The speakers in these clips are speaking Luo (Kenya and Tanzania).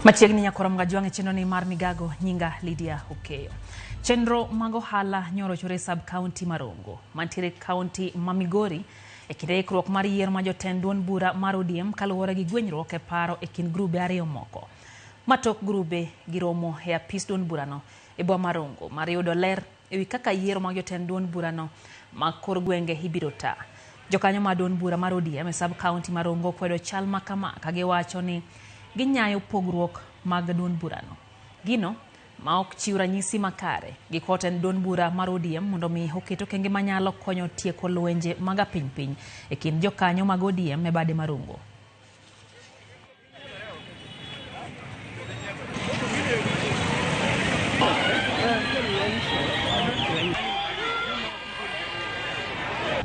Machiegni nyakoro Mgajwang' e chenro ni mar Migago, nyinga Lydia Okeyo. Chenro mag ohala nyorochore e sub county ma Rongo, mantiere county ma Migori, e kinde ikruok mar yiero ma jotend duond bura mar ODM kaluwore gi gwenyruok e paro e kind grube ariyo moko. Ma tok grube giromo e apis duond burano e boma ma Rongo mar yudo ler ewi kaka yiero mag jotend duond burano mag kor gwenge ibiro taa. Jokanyo mar duond bura mar ODM e sub county ma Rongo kwedo chal ma kama ka giwacho ni ginyayo pogruok mag duond burano. Gino ma ok chiw ranyisi makare giko tend duond bura mar ODM mondo mi oket okenge manyalo konyo tieko lwenje mag apiny piny e kind jokanyo mag ODM e bade ma Rongo.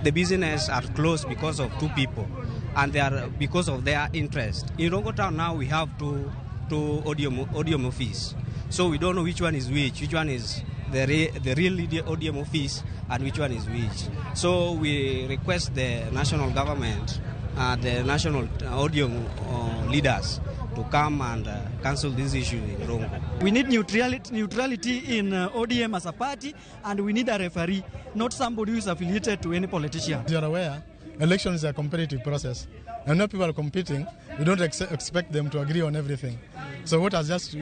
The business are closed because of two people, and they are because of their interest. In Rongo town now we have two ODM office, so we don't know which one is which one is the real ODM office and which one is which. So we request the national government, the national ODM leaders to come and cancel this issue in Rongo. We need neutrality in ODM as a party, and we need a referee, not somebody who is affiliated to any politician. As you are aware, elections are a competitive process, and when people are competing, we don't expect them to agree on everything. So what I've just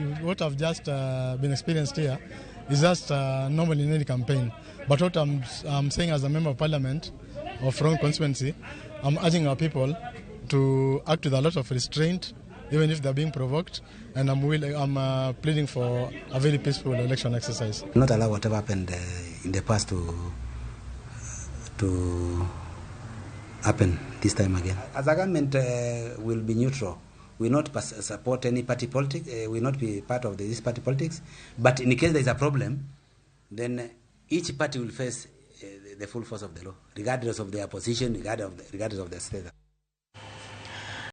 been experienced here is just normal in any campaign. But what I'm saying as a member of parliament of Rongo constituency, I'm urging our people to act with a lot of restraint, even if they're being provoked, and I'm pleading for a very peaceful election exercise. Not allow whatever happened in the past to happen this time again. As a government, will be neutral. We will not support any party politics. We will not be part of this party politics. But in case there is a problem, then each party will face the full force of the law, regardless of their position, regardless of their status.